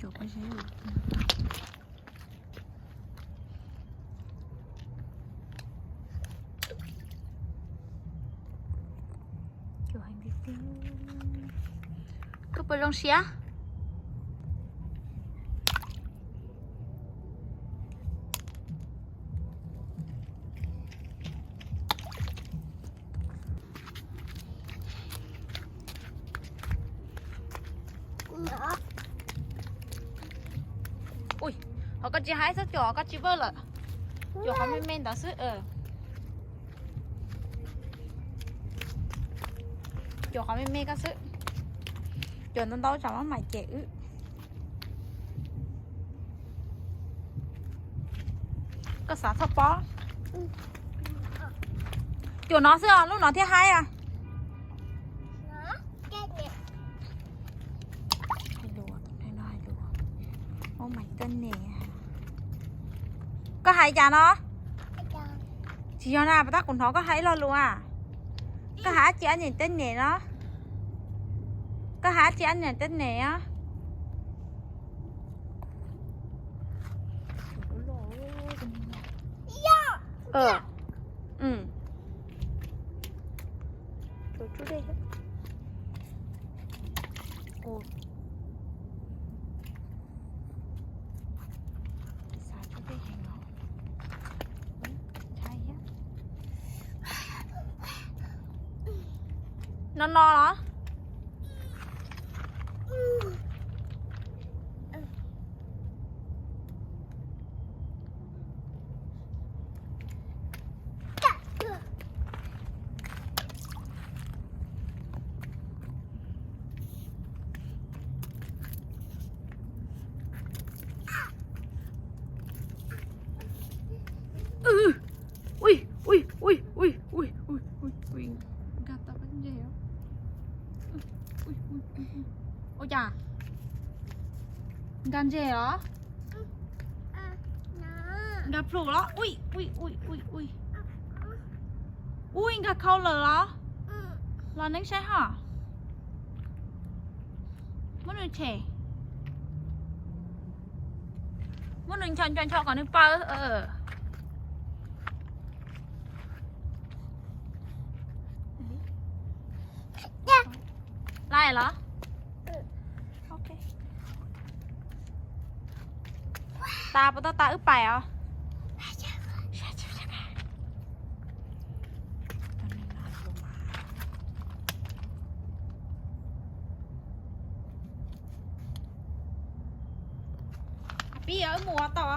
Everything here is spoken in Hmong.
Cov pob zeb. Koj puas zoo siab? Ui, ho koj tsis haib xwb, cuam koj tsis vawj lawm. Cuam qhov me me ntawd xwb. Cuam qhov me me koj xwb. Cuam ntau ntau tsam maj mam cem wb. Koj xav txhob pob. Cuam no xwb os, lub no thiaj haib os. Koj hais cas no? Tsis yog na, pas tab kuv hnov koj hais ib lo lus a. Koj hais dab tsi, ab niam teb nem no? Koj hais dab tsi, ab niam teb nem os? No no los? Ui, ui, ui, ui, ui, ui, ui, ui, ui, nkag tau pob ntseg. Ua cas? Nkag ntseg los? Nkag plhus los? Ui, ui, ui, ui, ui. Ui, nkag khau lawm los? Los neeb saib ho. Muab nws tshem. Muab nws ncho ncho ncho kom nws paws. Lais los? Tas puas tau tas wb pais os? Pib, wb mus ua tau.